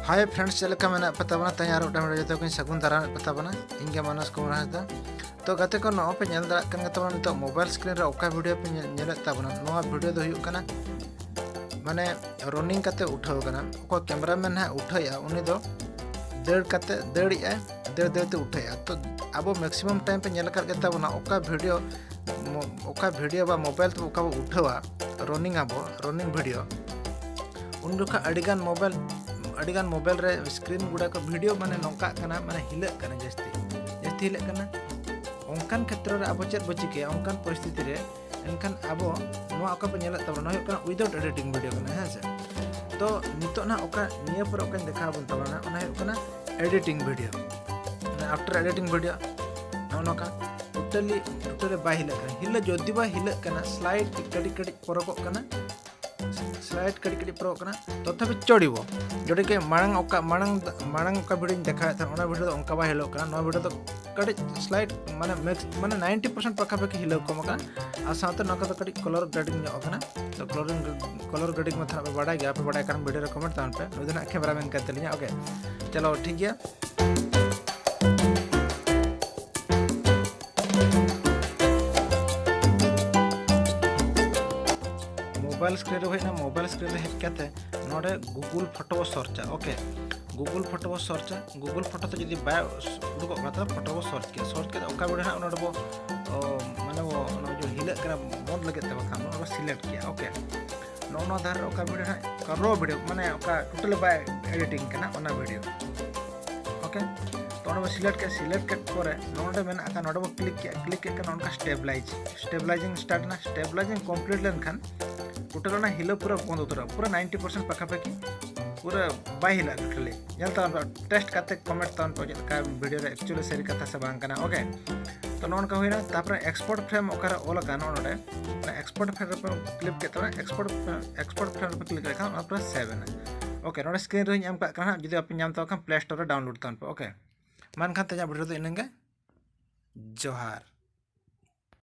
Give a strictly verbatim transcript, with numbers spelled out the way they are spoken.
Hi friends, ᱪᱮᱫ ᱞᱮᱠᱟ ᱢᱮᱱᱟᱜ ᱯᱮ ᱛᱟᱵᱚᱱᱟ? ᱛᱮᱦᱮᱧ ᱟᱨ ᱢᱤᱫᱴᱟᱝ video ᱡᱚᱛᱚ ᱠᱚᱧ ᱥᱟᱹᱜᱩᱱ ᱫᱟᱨᱟᱢᱮᱫ ᱯᱮ ᱛᱟᱵᱚᱱᱟ᱾ ᱤᱧ ᱜᱮ ᱢᱟᱱᱚᱥ ᱠᱩᱢᱟᱨ ᱦᱟᱸᱥᱫᱟ᱾ ᱛᱚ ᱜᱟᱛᱮ ᱠᱚ, ᱱᱚᱜᱼᱚᱭ ᱯᱮ ᱧᱮᱞ ᱫᱟᱲᱮᱭᱟᱜ ᱠᱟᱱ ᱜᱮ ᱛᱟᱵᱚᱱᱟ, ᱱᱤᱛᱚᱜ mobile screen ᱨᱮ ᱚᱠᱟ video ᱯᱮ ᱧᱮᱞ, ᱧᱮᱞᱮᱫ ᱛᱟᱵᱚᱱᱟ, ᱱᱚᱣᱟ video ᱫᱚ ᱦᱩᱭᱩᱜ ᱠᱟᱱᱟ ᱢᱟᱱᱮ running ᱠᱟᱛᱮ ᱩᱴᱷᱟᱹᱣ ᱠᱟᱱᱟ᱾ ᱚᱠᱚᱭ cameraman ᱦᱟᱸᱜ ᱩᱴᱷᱟᱹᱣᱮᱫᱼᱟ, ᱩᱱᱤ ᱫᱚ ᱫᱟᱹᱲ ᱠᱟᱛᱮ ᱫᱟᱹᱲᱮᱜᱼᱟᱭ, ᱫᱟᱹᱲ ᱫᱟᱹᱲ ᱛᱮ ᱩᱴᱷᱟᱹᱣᱮᱫᱼᱟ᱾ ᱛᱚ ᱟᱵᱚ maximum time ᱯᱮ ᱧᱮᱞ ᱟᱠᱟᱫ ᱜᱮ ᱛᱟᱵᱚᱱᱟ, ᱚᱠᱟ video ᱢᱚ-, ᱚᱠᱟ video ᱵᱟ mobile ᱛᱮ ᱚᱠᱟ ᱵᱚ ᱩᱴᱷᱟᱹᱣᱟ, running ᱟᱵᱚ, running video, ᱩᱱ ᱡᱚᱠᱷᱟᱜ ᱟᱹᱰᱤᱜᱟᱱ mobile, ᱟᱹᱰᱤᱜᱟᱱ mobile ᱨᱮ screen ᱜᱩᱲᱟ ᱠᱚ video ᱢᱟᱱᱮ ᱱᱚᱝᱠᱟᱜ ᱠᱟᱱᱟ, ᱢᱟᱱᱮ ᱦᱤᱞᱟᱹᱜ ᱠᱟᱱᱟ ᱡᱟᱹᱥᱛᱤ, ᱡᱟᱹᱥᱛᱤ ᱦᱤᱞᱟᱹᱜ ᱠᱟᱱᱟ᱾ ᱚᱱᱠᱟᱱ ᱠᱷᱮᱛᱨᱚ ᱨᱮ ᱟᱵᱚ ᱪᱮᱫ ᱵᱚ ᱪᱤᱠᱟᱹᱭᱟ? ᱚᱱᱠᱟᱱ ᱯᱚᱨᱤᱥᱛᱷᱤᱛᱤ ᱨᱮ ᱮᱱᱠᱷᱟᱱ ᱟᱵᱚ ᱱᱚᱣᱟ ᱚᱠᱟ ᱯᱮ ᱧᱮᱞᱮᱫ ᱛᱟᱵᱚᱱᱟ, ᱱᱚᱣᱟ ᱦᱩᱭᱩᱜ ᱠᱟᱱᱟ without editing video ᱠᱟᱱᱟ, ᱦᱮᱸ ᱥᱮ? ᱛᱚ ᱱᱤᱛᱚᱜ ᱱᱟᱦᱟᱜ ᱚᱠᱟ ᱱᱤᱭᱟᱹ ᱯᱚᱨᱮ ᱚᱠᱟᱧ ᱫᱮᱠᱷᱟᱣ ᱟᱵᱚᱱ ᱛᱟᱵᱚᱱᱟ, ᱚᱱᱟ ᱦᱩᱭᱩᱜ ᱠᱟᱱᱟ editing video, ᱢᱟᱱᱮ after editing video᱾ ᱱᱚᱜᱼᱚ ᱱᱚᱝᱠᱟ totally, totally ᱵᱟᱭ ᱦᱤᱞᱟᱹᱜ ᱠᱟᱱᱟ᱾ ᱦᱤᱞᱟᱹ ᱡᱚᱫᱤ ᱵᱟ ᱦᱤᱞᱟᱹᱜ ᱠᱟᱱᱟ, slide ᱠᱟᱹᱴᱤᱡ ᱠᱟᱹᱴᱤᱡ ᱯᱚᱨᱚᱠᱚᱜ ᱠᱟᱱᱟ, slide ᱠᱟᱹᱴᱤᱡ ᱠᱟᱹᱴᱤᱡ ᱯᱚᱨᱚᱠᱚᱜ ᱠᱟᱱᱟ, ᱛᱚᱛᱷᱟᱯᱤ ᱪᱚᱲᱤᱵᱚ᱾ ᱡᱚᱫᱤ ᱠᱤ ᱢᱟᱲᱟᱝ ᱚᱠᱟ, ᱢᱟᱲᱟᱝ, ᱢᱟᱲᱟᱝ ᱚᱠᱟ videoᱧ ᱫᱮᱠᱷᱟᱣᱮᱫ ᱛᱟᱦᱮᱸᱫ, ᱚᱱᱟ video ᱫᱚ ᱚᱱᱠᱟ ᱵᱟᱭ ᱦᱤᱞᱟᱹᱜ ᱠᱟᱱᱟ᱾ ᱱᱚᱣᱟ video ᱫᱚ ᱠᱟᱹᱴᱤᱡ slide ᱢᱟᱱᱮ max, ᱢᱟᱱᱮ ninety percent ᱯᱟᱠᱟᱯᱟᱠᱤ ᱦᱤᱞᱟᱹᱣ ᱠᱚᱢ ᱟᱠᱟᱱᱟ᱾ ᱟᱨ ᱥᱟᱶᱛᱮ ᱱᱚᱣᱟ ᱠᱚᱫᱚ ᱠᱟᱹᱴᱤᱡ colour grading ᱧᱚᱜ ᱟᱠᱟᱱᱟ᱾ ᱛᱚ colour, colour grading ᱢᱟ ᱛᱷᱚᱲᱟ ᱯᱮ ᱵᱟᱰᱟᱭ ᱜᱮᱭᱟ, ᱟᱯᱮ ᱵᱟᱰᱟᱭ ᱠᱷᱟᱱ video ᱨᱮ comment ᱛᱟᱵᱚᱱ ᱯᱮ᱾ ᱱᱩᱭ ᱫᱚ ᱱᱟᱦᱟᱜ cameraman ᱠᱟᱱ ᱛᱟᱹᱞᱤᱧᱟ᱾ OK, ᱪᱚᱞᱚ ᱴᱷᱤᱠ ᱜᱮᱭᱟ᱾ Mobile screen ᱨᱮ ᱦᱮᱡ ᱮᱱᱟ, mobile screen ᱨᱮ ᱦᱮᱡ ᱠᱟᱛᱮ ᱱᱚᱰᱮ Google Photo ᱵᱚ searchᱟ᱾ OK, Google Photo ᱵᱚ searchᱟ᱾ Google Photo ᱛᱮ ᱡᱩᱫᱤ ᱵᱟᱭ ᱩᱰᱩᱠᱚᱜ ᱠᱟᱱᱟ, ᱛᱟᱦᱚᱞᱮ photo ᱵᱚ search ᱠᱮᱭᱟ᱾ Search ᱠᱟᱛᱮ ᱚᱠᱟ video ᱦᱟᱸᱜ ᱱᱚᱰᱮ ᱵᱚ, ᱚ, ᱢᱟᱱᱮ ᱵᱚ, ᱱᱚᱜᱼᱚᱭ ᱡᱮ ᱦᱤᱞᱟᱹᱜ ᱠᱟᱱᱟ ᱵᱚᱱᱫ ᱞᱟᱹᱜᱤᱫ ᱛᱮ, ᱵᱟᱠᱷᱟᱱ ᱱᱚᱰᱮ ᱵᱚ select ᱠᱮᱭᱟ᱾ OK, ᱱᱚᱜᱼᱚ ᱱᱚᱣᱟ ᱫᱷᱟᱨᱮ ᱨᱮ ᱚᱠᱟ video ᱦᱟᱸᱜ, ᱚᱠᱟ raw video, ᱢᱟᱱᱮ ᱚᱠᱟ totally ᱵᱟᱭ editing ᱠᱟᱱᱟ, ᱚᱱᱟ video᱾ OK, ᱛᱚ ᱚᱸᱰᱮ ᱵᱚ select ᱠᱮᱫ, select ᱠᱮᱫ ᱯᱚᱨᱮ ᱱᱚᱰᱮ ᱢᱮᱱᱟᱜ ᱟᱠᱟᱫ, ᱱᱚᱰᱮ ᱵᱚ click ᱠᱮᱫᱼᱟ᱾ Click ᱠᱮᱫ ᱠᱷᱟᱱ ᱚᱱᱠᱟ stabilize, stabilizing start ᱮᱱᱟ᱾ Stabilizing complete ᱞᱮᱱᱠᱷᱟᱱ total ᱚᱱᱟ ᱦᱤᱞᱟᱹ ᱯᱩᱨᱟᱹ ᱵᱚᱱᱫ ᱩᱛᱟᱹᱨᱚᱜᱼᱟ, ᱯᱩᱨᱟᱹ ninety percent ᱯᱟᱠᱟᱯᱟᱠᱤ ᱯᱩᱨᱟᱹ ᱵᱟᱭ ᱦᱤᱞᱟᱹᱜᱼᱟ totally᱾ ᱧᱮᱞ ᱛᱟᱵᱚᱱ ᱯᱮ, test ᱠᱟᱛᱮ comment ᱛᱟᱵᱚᱱ ᱯᱮ ᱪᱮᱫ ᱞᱮᱠᱟ video ᱨᱮ actually ᱥᱟᱹᱨᱤ ᱠᱟᱛᱷᱟ ᱥᱮ ᱵᱟᱝ ᱠᱟᱱᱟ᱾ OK, ᱛᱚ ᱱᱚᱜᱼᱚ ᱱᱚᱝᱠᱟ ᱦᱩᱭᱱᱟ᱾ ᱛᱟᱨᱯᱚᱨᱮ export frame ᱚᱠᱟᱨᱮ ᱚᱞ ᱟᱠᱟᱱ ᱱᱚᱜᱼᱚ ᱱᱚᱰᱮ, ᱚᱱᱟ export frame ᱨᱮ click ᱠᱮᱫ ᱛᱟᱵᱚᱱᱟ, export, export frame ᱨᱮ click ᱞᱮᱠᱷᱟᱱ ᱚᱱᱟ ᱯᱩᱨᱟᱹ save ᱮᱱᱟ᱾ OK, ᱱᱚᱰᱮ screen ᱨᱮᱧ ᱮᱢ ᱠᱟᱜ ᱠᱟᱱᱟ ᱦᱟᱸᱜ, ᱡᱩᱫᱤ ᱟᱯᱮ ᱧᱟᱢ ᱛᱟᱵᱚᱱ ᱠᱷᱟᱱ Play Store ᱨᱮ download ᱛᱟᱵᱚᱱ ᱯᱮ᱾ OK, ᱢᱟ ᱮᱱᱠᱷᱟᱱ ᱛᱮᱦᱮᱧᱟᱜ video ᱫᱚ ᱤᱱᱟᱹᱜ ᱜᱮ᱾ ᱡᱚᱦᱟᱨ᱾